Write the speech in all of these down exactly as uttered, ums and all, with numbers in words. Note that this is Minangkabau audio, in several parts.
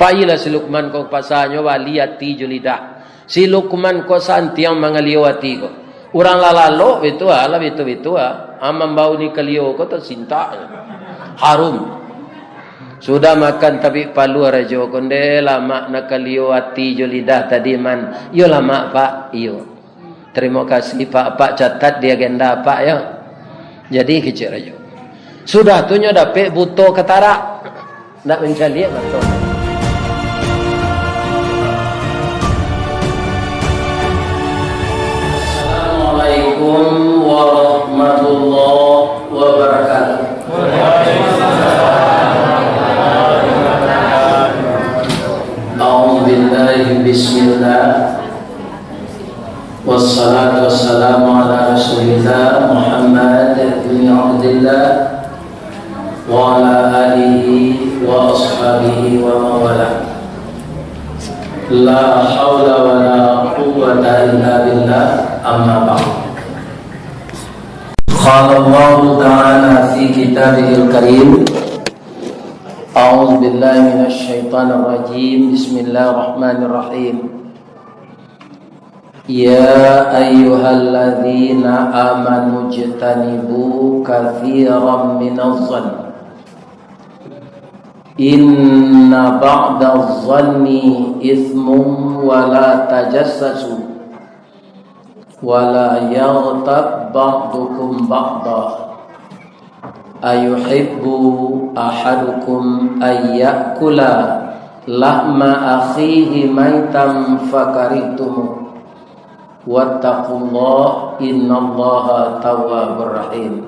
Pailah si Lukman ko ka pasa, nyo bali ati jo lidah. Si Lukman ko santiang mangaliau ati ko. Urang lah lalok bitu ah, lah bitu-bitu ah. Ah, mambao ni kaliau ko tasintak. Harum. Sudah makan tabik paluah rajo ko, ndeh lamak nak kaliau ati jo lidah tadi, Man. Iyo lamak, Pak. Iyo. Tarimo kasih, Pak. Pak catat di agenda, Pak, yo. Jadi, kecek rajo. Sudah tu nyo dapek buto katarak. Ndak mancaliak mato. Assalamualaikum warahmatullahi wabarakatuh. A'udzubillahi, bismillah. Wassalatu wassalamu ala Rasulillah Muhammad bin Abdillah wa ala alihi wa ashabihi wa man walah. La haula wa la quwwata illa billah, amma ba'd. Qala Allahu ta'ala fi kitabihil karim, a'udzu billahi minasy syaithanir rajim. Bismillahirrahmanirrahim. Ya ayyuhalladzina amanu jtanibu katsiran minaz zann. Inna ba'daz zanni itsmun wa la tajassasu. Wa la yaghtab ba'dukum ba'da. Ayuhibbu ahadukum ayyakula lahma akhihi maitan fakarihtumuh. Wattaqullah, innallaha tawwabur rahim.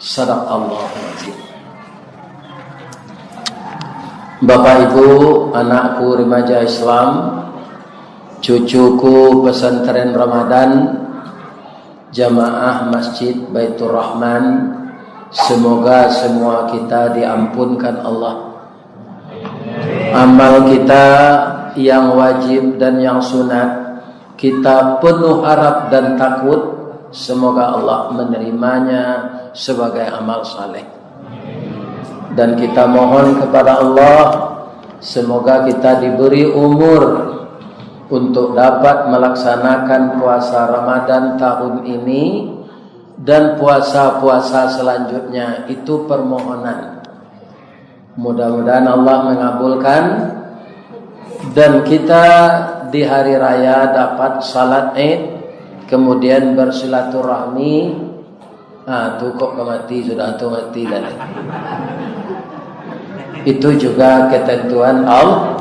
Sadaqallahul azim. Bapak Ibu, anakku remaja Islam, cucuku pesantren Ramadan, jamaah Masjid Baitur Rahman, semoga semua kita diampunkan Allah. Amal kita yang wajib dan yang sunat, kita penuh harap dan takut, semoga Allah menerimanya sebagai amal saleh. Dan kita mohon kepada Allah, semoga kita diberi umur untuk dapat melaksanakan puasa Ramadan tahun ini dan puasa-puasa selanjutnya. Itu permohonan. Mudah-mudahan Allah mengabulkan dan kita di hari raya dapat salat Id, kemudian bersilaturahmi. Ah, tu kok ka mati, sudah tu mati dah. Itu juga ketentuan Allah.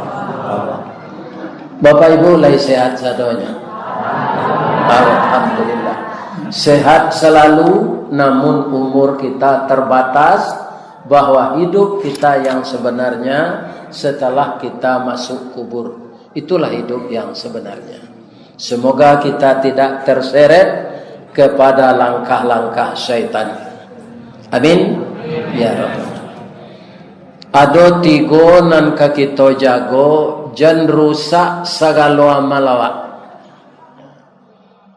Bapak Ibu lai sehat sadonyo? Alhamdulillah. Sehat selalu, namun umur kita terbatas, bahwa hidup kita yang sebenarnya setelah kita masuk kubur. Itulah hidup yang sebenarnya. Semoga kita tidak terseret kepada langkah-langkah syaitan. Amin. Ya Rabbal. Ado tigo nan ka kito jago, jan rusak sagalo amal awak.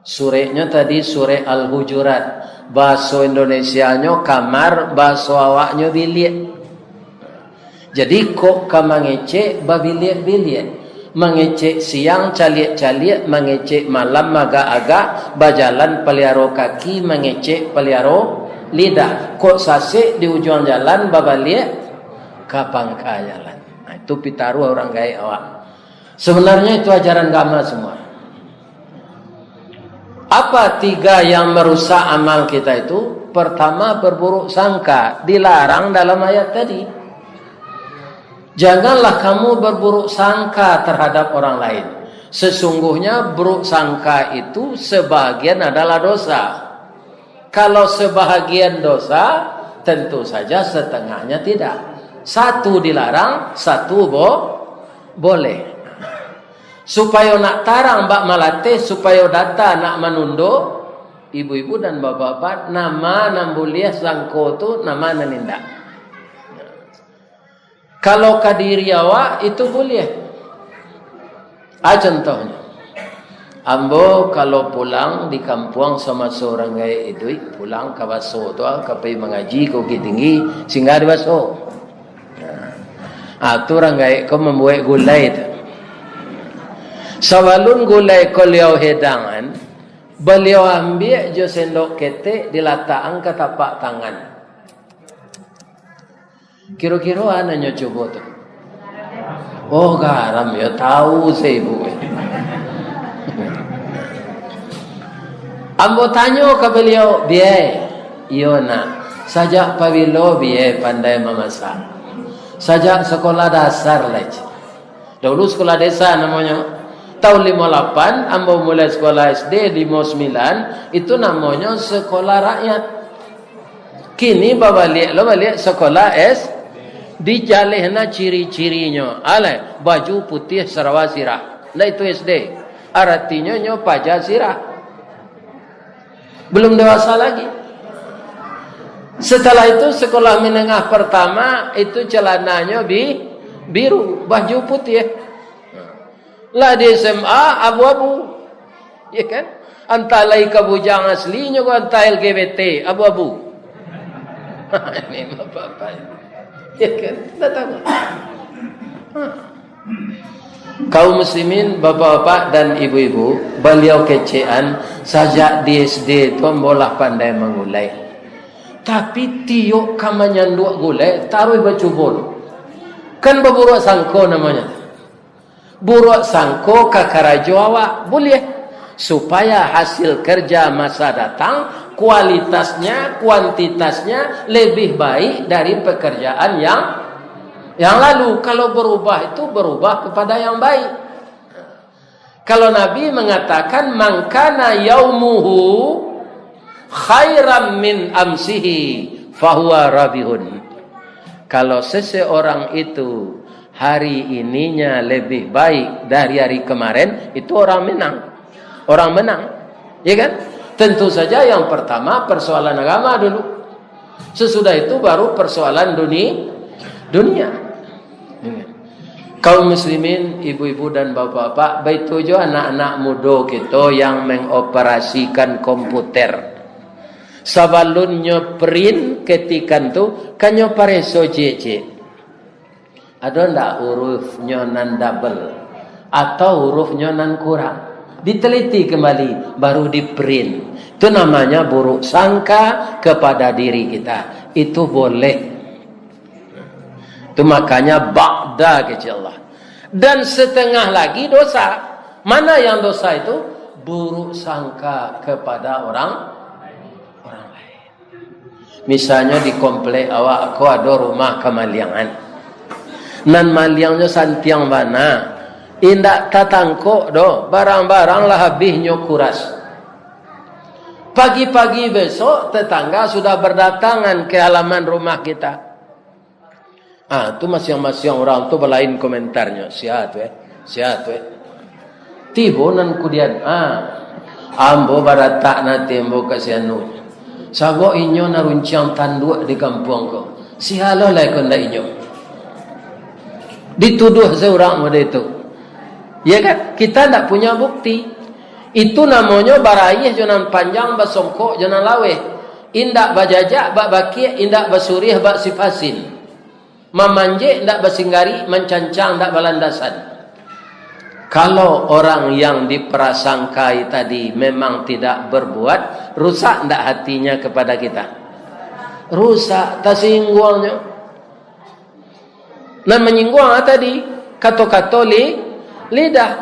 Sureknyo tadi surek Al-Hujurat. Bahaso Indonesianyo kamar, bahaso awaknyo biliak. Jadi, kok ka mangecek babiliak-biliak. Mangecek siang caliak-caliak, mangecek malam agak-agak, bajalan paliaro kaki, mangecek paliaro lidah. Kok sasek di ujuang jalan, babaliak ka pangka jalan. Nah, itu pitaruah urang gaek awak. Sebenarnya itu ajaran agama semua. Apa tiga yang merusak amal kita itu? Pertama, berburuk sangka, dilarang dalam ayat tadi. Janganlah kamu berburuk sangka terhadap orang lain. Sesungguhnya buruk sangka itu sebahagian adalah dosa. Kalau sebahagian dosa, tentu saja setengahnya tidak. Satu dilarang, satu bo-, boleh. Supayo nak tarang bak malatih, supayo data nak manundo, ibu-ibu dan bapak-bapak, nama nan buliah sangko tu, nama nan indak. Kalau ka diri awak, itu buliah. Ah, contohnyo, ambo kalau pulang di kampuang samaso urang gaek iduik, pulang ka baso tu, ah, ka pai mangaji ka Bukittinggi, singgah di baso. Nah, Ah, tu urang gaek ko mambuek gulai tu. Sabalun gulai ko liau hidangan, baliau ambiak jo sendok ketek, dilatakan ka tapak tangan. Kiro-kiro a nan nyo cubo tu? Oh, garam, yo, tahu se ibu. Ambo tanyo ka baliau, "Biai?" "Iyo, nak." "Sajak pabilo Biai pandai mamasak?" "Sajak sekolah dasar lai, Cik." Dahulu sekolah desa namonyo. Tahun limo lapan, ambo mulai sekolah S D, limo sembilan, itu namonyo sekolah rakyat. Kini babaliak lo baliak sekolah S D. Dijaleh na ciri-cirinyo. Alah, baju putiah, sarawa sirah. Ndak itu S D. Aratinyo nyo paja sirah. Belum dewasa lagi. Setelah itu, sekolah menengah pertama, itu celananyo bi-, biru, baju putiah. Lah di S M A, abu-abu. Ya kan? Antah lai ka bujang aslinyo ko, antah L G B T, abu-abu. Ini bapak-bapak. Ya kan? Ndak tahu. Kaum muslimin, bapak-bapak dan ibu-ibu, baliau kecek an, sajak di S D tu ambo lah pandai mangulai. Tapi tiok ka manyanduak gulai, taruih bacubo. Kan baburuak sangko namonyo. Buruak sangko ka karajo awak, buliah. Supaya hasil kerja masa datang, kualitasnya, kuantitasnya lebih baik dari pekerjaan yang, yang lalu. Kalau berubah itu berubah kepada yang baik. Kalau Nabi mengatakan, "Man kana yaumuhu khairan min amsihi, fahuwa rabihun." Kalau seseorang itu hari ininya lebih baik dari hari kemarin, itu orang menang. Orang menang. Ya kan? Tentu saja yang pertama persoalan agama dulu. Sesudah itu baru persoalan duni-, dunia. Kaum muslimin, ibu-ibu dan bapak-bapak, baitu jo anak-anak mudo kito yang mengoperasikan komputer. Sabalunnyo print ketikan tu, kan nyo pareso ciek-ciek. Ado ndak hurufnyo nan double? Atau hurufnyo nan kurang? Diteliti kembali, baru di-print. Itu namanya buruk sangka kepada diri kita. Itu boleh. Itu makanya ba'da kecek Allah. Dan setengah lagi dosa. Mana yang dosa itu? Buruk sangka kepada orang, orang lain. Misalnyo di komplek awak ko ado rumah kamaliangan. Nan maliangnyo santiang bana. Indak tatangkok doh, barang-barang lah abih nyo kuras. Pagi-pagi besok, tetangga sudah berdatangan ke halaman rumah kita. Ah, tu masiang-masiang urang tu balain komentarnyo. Sia tu, eh. Sia tu, eh. Tibo nan kudian, ah, ambo baratak nati ambo ka si anu. Sabab inyo nan runciang tanduak di kampuang ko. Sia lo lai ko ndak inyo. Dituduah se urang model itu. Ya kan? Kita ndak punya bukti. Itu namonyo baraih jo nan panjang, basongkok jo nan laweh. Indak bajajak bak bakiak, indak basuriah bak sipasin. Mamanjek ndak basinggarik, mancancang ndak balandasan. Kalau orang yang diprasangkai tadi memang tidak berbuat, rusak ndak hatinya kepada kita? Rusak, tasingguangnyo. Nan manyingguang ah tadi, kato-kato li-, lidah.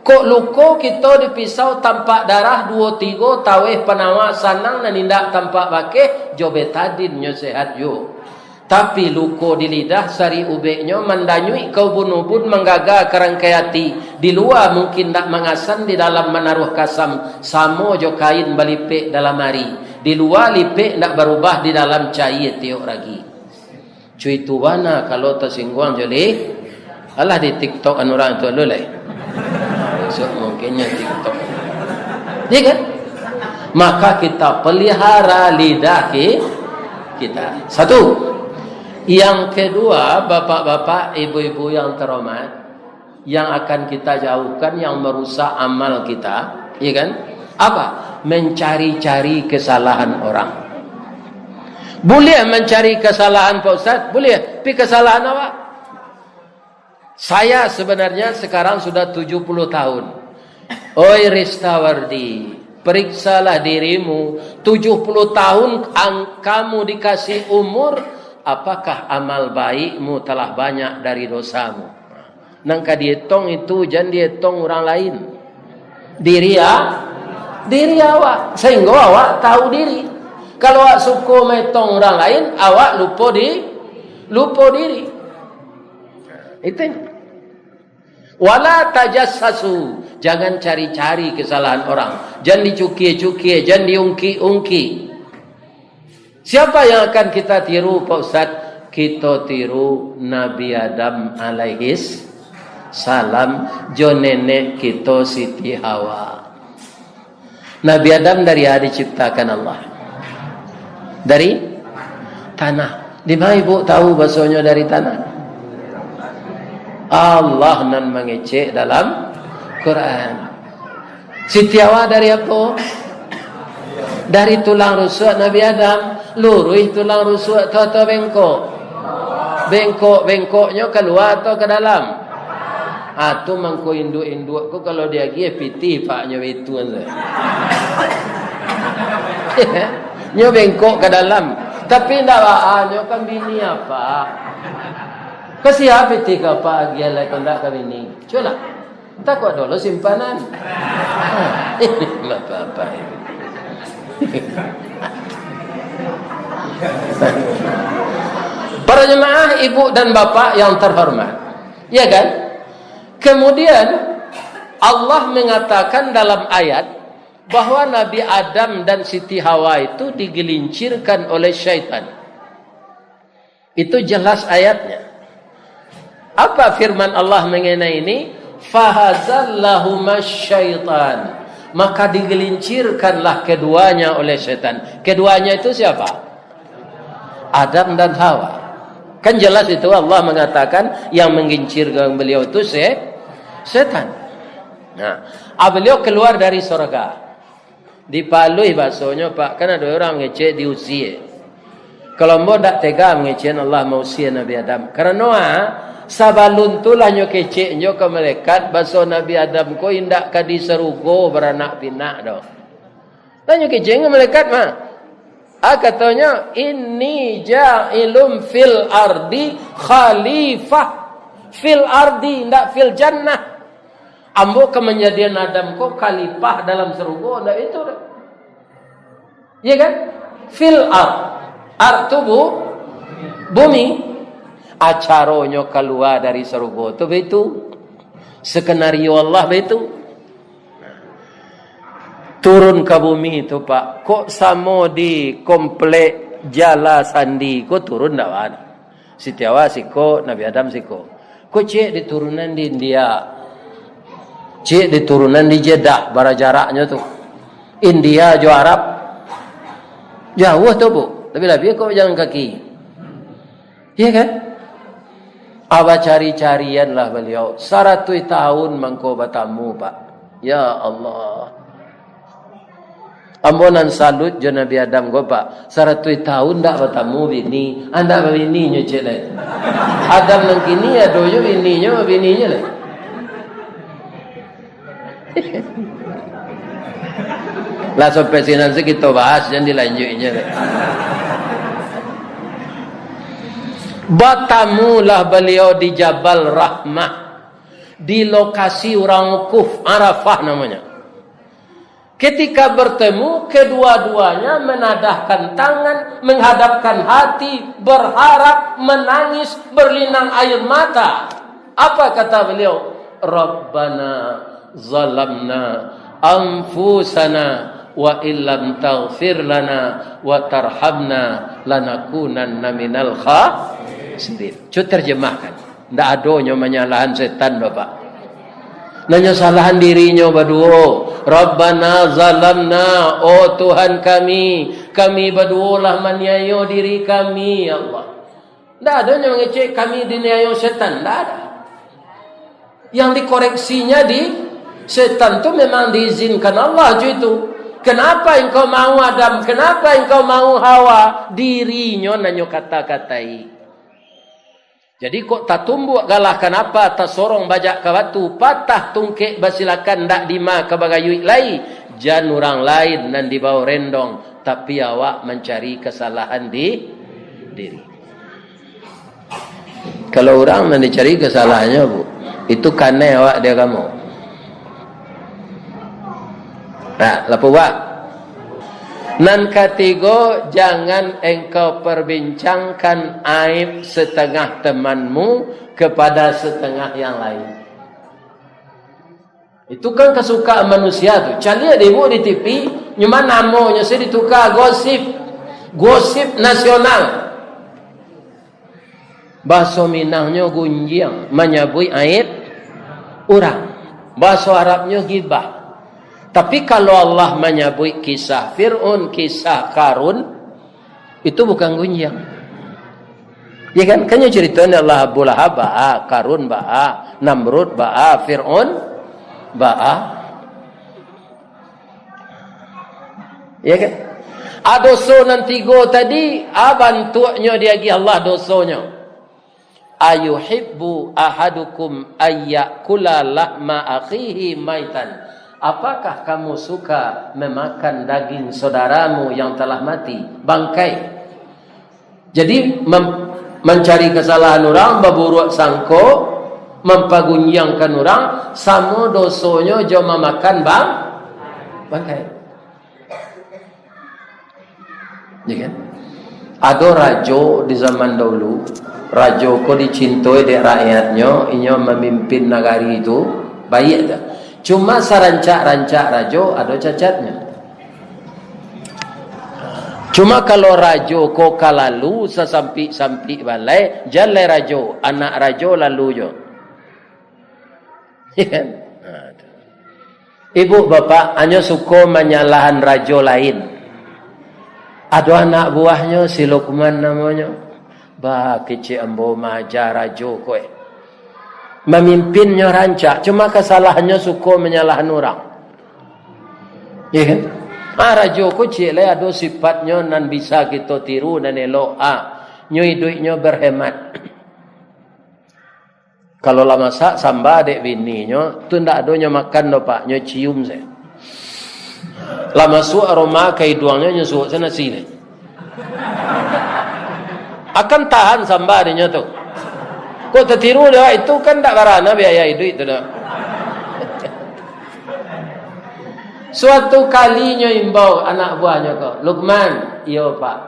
Kok luko kito dipisau tampak darah, duo tigo taweh panawa sanang nan indak tampak bakeh, jo betadin nyo sehat juo. Tapi luko di lidah, sari ubeknyo mandanyuik ka ubun-ubun, manggaga ka rangkai ati. Di lua mungkin ndak mangasan, di dalam manaruah kasam, samo jo kain balipek dalam ari. Di lua lipek ndak barubah, di dalam caia tiok ragi. Cuitu bana kalau tasingguang jo li-, alah di TikTok an urang tu dulu lai. Besok mungkinnyo TikTok. Iya kan? Maka kita pelihara lidah ki-, kita. Satu. Yang kedua, bapak-bapak, ibu-ibu yang terhormat, yang akan kita jauhkan, yang merusak amal kita, ya kan? Apa? Mencari-cari kesalahan orang. Buliah mancari kasalahan, Pak Ustaz? Buliah. Tapi kasalahan awak? Saya sebenarnya sekarang sudah tujuh puluh tahun. Oi Ristawardi, periksalah dirimu. Tujuh puluh tahun ang-, kamu dikasih umur, apakah amal baikmu telah banyak dari dosamu? Nan ka dietong itu, jan dietong urang lain. Diri a-, diri awak. Sehingga awak tahu diri. Kalau awak suko maetong urang lain, awak lupo di-, lupo diri. Itu. Wala tajassasu, jangan cari-cari kesalahan orang. Jan dicukie-cukie, jan diungkik-ungkik. Siapa yang akan kita tiru, Pak Ustaz? Kita tiru Nabi Adam alaihis salam, jo nenek kita Siti Hawa. Nabi Adam dari a diciptakan Allah? Dari tanah. Di ma ibu tahu bahasonyo dari tanah? Allah nan mangecek dalam Quran. Siti Hawa dari apo? Dari tulang rusuak Nabi Adam. Luruih tulang rusuak tu atau bengkok? Bengkok-bengkoknyo kalua atau ka dalam? Ah, tu mangko induak-induak ko kalau diagiah pitih paknyo itu kan. Nyo bengkok ka dalam. Tapi ndak baa, nyo kan bini apa? Ka sia pitih ka apa agiah lai, kok ndak ka bini? Cubolah. Takut dulu simpanan. Bapak-bapak ini. Para jemaah, ibu dan bapak yang terhormat. Ya kan? Kemudian, Allah mengatakan dalam ayat bahwa Nabi Adam dan Siti Hawa itu digelincirkan oleh syaitan. Itu jelas ayatnya. Apa firman Allah mengenai ini? "Fahazallahuma syaitan." Maka digelincirkanlah keduanya oleh setan. Keduanya itu siapa? Adam dan Hawa. Kan jelas itu Allah mengatakan yang menggelincirkan beliau itu se-, setan. Nah, ah, beliau keluar dari surga. Dipaluih basonyo, Pak. Kan ado urang mangecek diusie. Kalau ambo ndak tega mangecek Allah mausie Nabi Adam. Karano, ah, sabalun tu lah nyo kecek nyo ka malaikat, baso Nabi Adam ko indak ka di sarugo baranak pinak doh. Lah nyo kecek nyo malaikat mah. Ah, katonyo, "Inni ja'ilun fil ardi khalifah." Fil ardi, ndak fil jannah. Ambo ka manjadian Adam ko khalifah dalam sarugo, ndak itu doh. Iya kan? Fil ard. Ard tu bu-, bumi. Acaronyo kalua dari sarugo tu baitu. Skenario Allah baitu. Turun ka bumi tu, Pak. Kok samo di komplek Jala Sandi ko turun ndak baa. Siti Hawa siko, Nabi Adam siko. Ko ciek di turunan di India. Ciek di turunan di Jeddah, bara jaraknyo tu. India jo Arab. Jauah tu, Bu. Labiah-labiah kok bajalan kaki. Iya kan? Abah cari-carianlah baliau. Saratuih tahun mangko batamu, Pak. Ya Allah. Ambo nan salut jo Nabi Adam ko, Pak. Saratuih tahun ndak batamu bini, ah, ndak babini nyo ciek lai. Adam nan kini ado jo bininyo, bininyo lai. Lah sampai sinan se kito bahas, jan dilanjuiknyo lai. Batamulah baliau di Jabal Rahmah, di lokasi urang wukuf, Arafah namonyo. Ketika bertemu, kedua-duanya menadahkan tangan, menghadapkan hati, berharap, menangis, berlinang air mata. Apa kata beliau? "Rabbana zalamna anfusana wa illam taghfir lana wa tarhamna lanakunanna minal khasirin." Cubo terjemahkan. Ndak ado nyo manyalahan setan, Bapak. Nan nyo salahan dirinyo baduo. "Rabbana zalamna, oh Tuhan kami, kami baduo lah maniayo diri kami, ya Allah." Ndak ado nyo mangecek kami diniayo setan, ndak ada. Yang dikoreksinya di setan tu memang diizinkan Allah jo itu. "Kenapa engkau mau Adam? Kenapa engkau mau Hawa?" Dirinyo nan nyo kata-katai. Jadi, kok tatumbuak galah kanapa, tasorong bajak ka batu, patah tungkek basilakan, ndak dima ka bagayuik lai, jan urang lain nan dibao rendong, tapi awak mancari kasalahan di diri. Kalau urang nan dicari kasalahannyo, Bu, itu kanai awak di agamo. Nah, lapo, Pak. Nan katigo, jangan engkau perbincangkan aib setengah temanmu kepada setengah yang lain. Itu kan kasukaan manusia tu. Caliak dek ibu di T V, nyo mah namonyo se dituka, gosip. Gosip nasional. Bahaso Minangnyo gunjiang, manyabuik aib urang. Bahaso Arabnyo gibah. Tapi kalau Allah manyabuik kisah Fir'aun, kisah Karun, itu bukan gunjiang. Ya kan? Kan nyo carito ni Allah, Abu Lahab baa, Karun baa, Namrud baa, Fir'aun baa. Ya kan? A doso nan tigo tadi, a bantuaknyo diagiah Allah dosonyo. "Ayuhibbu ahadukum ayyakula lahma akhihi maitan?" Apakah kamu suka memakan daging saudaramu yang telah mati, bangkai? Jadi, mem-, mancari kasalahan urang, baburuak sangko, mampagunjiangkan urang, samo dosonyo jo mamakan bang-, bangkai. Ya kan? Ado rajo di zaman dahulu, rajo ko dicintoi dek rakyatnyo, inyo mamimpin nagari tu, baiak tu. Cuma sarancak-rancak rajo ado cacatnyo. Cuma kalau rajo ko ka lalu sasampik-sampik balai, jan lai rajo, anak rajo lalu jo. Ya kan? Ha, tu. Ibu bapak hanyo suko manyalahan rajo lain. Ado anak buahnyo, si Lukman namonyo. Bah, kecek ambo maaja rajo ko, eh. Mamimpin nyo rancak, cuma kasalahannyo suko manyalahan urang. Iya kan? Ah, rajo ko ciek lai ado sipatnyo nan bisa kito tiru, nan elok. Ah, nyo iduiknyo berhemat. Kalau lah masak samba dek bininyo, tu ndak ado nyo makan doh, Pak, nyo cium sajo. Lah masuak aroma ka iduangnyo, nyo suok sajo nasi deh. Akan tahan samba dek nyo tu. Kok tatiru dek awak itu, kan ndak barana biaya iduik tu doh. Suatu kali nyo imbau anak buahnyo ko, "Lukman." "Iyo, Pak."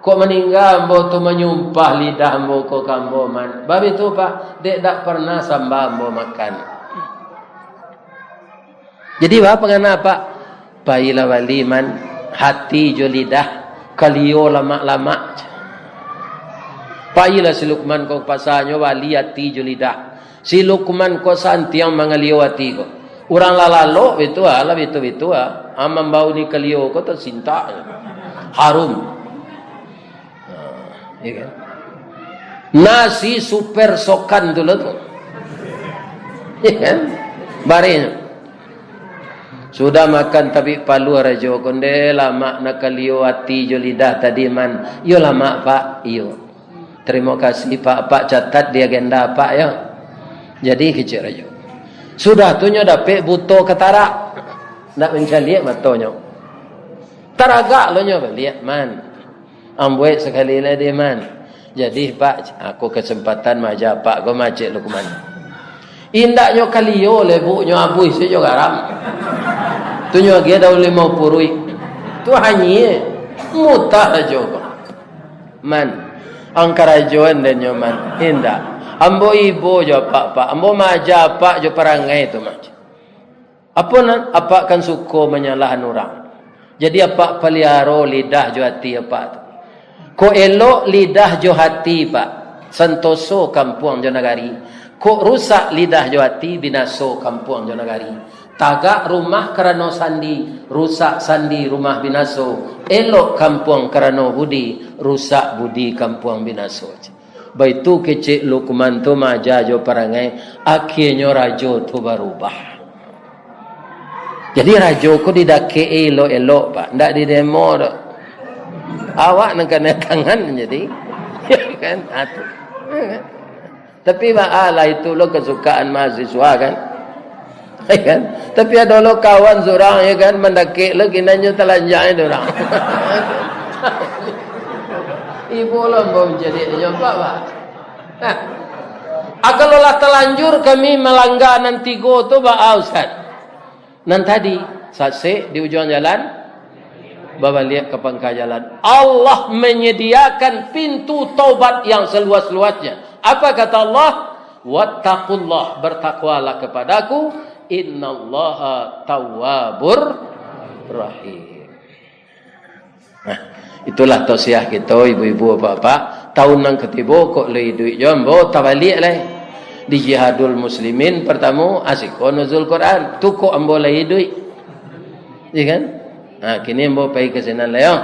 "Kok maningga ambo tu manyumpah lidah ambo ko ka ambo, Man. Baitu, Pak, dek dak parnah samba ambo makan." Jadi, baa pangana, Pak? Pailah bali, Man, hati jo lidah, kalio lamak-lamak. Pailah si Lukman ko ka pasa, nyo bali hati jo lidah. Si Lukman ko santiang mangalio ati ko. Urang lah lalok bitua, lah bitua-bitua. Ah, mambao ni kalio ko tasintak. Harum. Ha, iya kan? Nasi super sokan tu lah tu. Iya kan? Barenyo. Sudah makan tabik paluah rajo ko, "Ndeh, lamak nak kalio ati jo lidah tadi, Man." "Iyo lamak, Pak." "Iyo." "Tarimo kasih, Pak. Apak catat di agenda Apak, yo." Jadi kecek rajo. Sudah tu nyo dapek buto katarak. Ndak mancaliak matonyo. Taragak lo nyo baliak, "Man, ambuek sakali lai deh, Man." "Jadi, Pak, aku kasempatan maaja Apak ko, macek Lukman." Indaknyo kalio lai, Bu, nyo abuih sajo garam. Tu nyo agiah daun limau puruik. Tu hanyie. Mutah rajo ko. "Man, ang karajoan den nyo, Man." "Indak. Ambo ibo jo Apak, Pak. Ambo maaja Apak jo parangai tu, Man." Apo nan Apak kan suko manyalahan urang. Jadi, Apak paliaro lidah jo ati Apak tu. Kok elok lidah jo ati, Pak, santoso kampuang jo nagari. Kok rusak lidah jo ati, binaso kampuang jo nagari. Tagak rumah karano sandi, rusak sandi rumah binaso. Elok kampuang karano budi, rusak budi kampuang binaso. Baitu kecek Lukman tu maaja jo parangai, akhienyo rajo tu barubah. Jadi rajo ko didakek-i elok-elok, Pak, ndak didemo doh. Awak nan kanai tangan jadi. Ya kan? Ha, tu. Tapi baa lah, itu lo kasukaan mahasiswa, kan? Kan? Tapi ado lo kawan surang, ya kan, mandakek lo, kinanyo talanjang itu urang. Ibo lo ambo manjadi nyo, Pak, Pak. Nah, ah, kalau lah talanjur kami malangga nan tigo tu, baa, Ustaz? Nan tadi, sasek di ujuang jalan, babaliak ka pangka jalan. Allah menyediakan pintu taubat yang seluas-luasnya. Apa kata Allah? "Wattaqullah, bertakwalah kepadaku, innallaha tawwabur rahim." Nah, itulah tausiah kito, ibu-ibu, bapak-bapak. Taun nan katibo kok lai iduik jo ambo, tabaliak lai. Di Jihadul Muslimin partamo, asiko Nuzul Quran. Tu kok ambo lai iduik. Iya kan? Nah, kini ambo pai ka sinan lai, yo.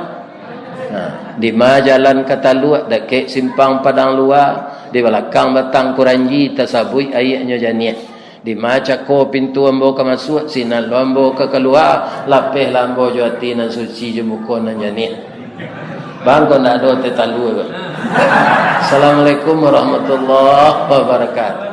Nah, di ma jalan ka Taluak, dakek simpang Padang Lua, di balakang batang kuranji, tasabuik aiaknyo janiah. Di ma cako pintu ambo ka masuak, sinan lo ambo ka kalua, lapehlah ambo jo ati nan suci, jo muko nan janiah. Bang, kok ndak ado teh talua ko. Assalamualaikum warahmatullahi wabarakatuh.